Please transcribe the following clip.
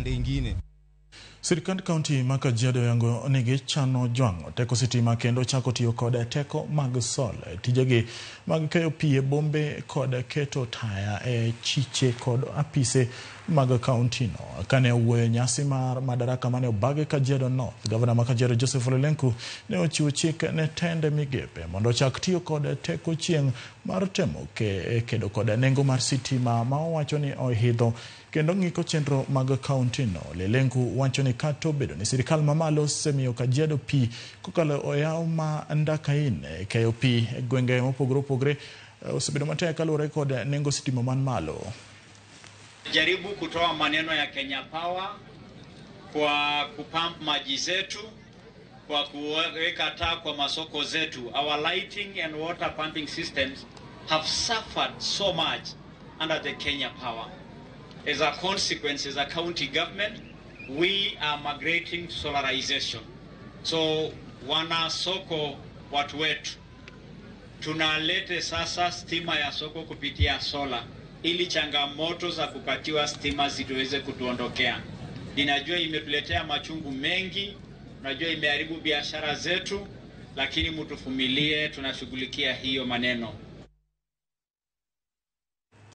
pande ingine. Sirkand kaunti ma Kajiado oyango ni gichano jwang'o teko sitima kendo chako tiyo kod teko mag sola e tijegi mag keyo pi e bombe kod keto taya e chiche kod apise mag kauntino. Kane owuoyo e nyasi mar Madaraka mane obagi Kajiado North, gavana ma Kajiado Joseph Ole Lenku ne ochiwo chik ne tend migepe mondo ochak tiyo kod teko chieng' mar temo kedo kod nengo mar sitima ma owacho ni oidho kendo ng'iko chenro mag kauntino. Ole Lenku wacho ni kata obedo ni sirikal mamalo osemiyo Kajiado pi kokalo e yawo ma Ndakain, keyo pi e gwenge mopogore opogore osebedo matek kaluwore kod nengo sitima man malo. Jaribu kutoa maneno ya Kenya Power kwa kupump maji zetu, kwa kuweka taa kwa masoko zetu. Our lighting and water pumping systems have suffered so much under the Kenya Power. As a consequence, as a county government, we are migrating to solarization. So wana soko watu wetu, tunalete sasa stima ya soko kupitia sola ili changamoto za kupatiwa stima zituweze kutuondokea. Ninajua imetuletea machungu mengi, najua imeharibu biashara zetu, lakini mtuvumilie, tunashughulikia hiyo maneno.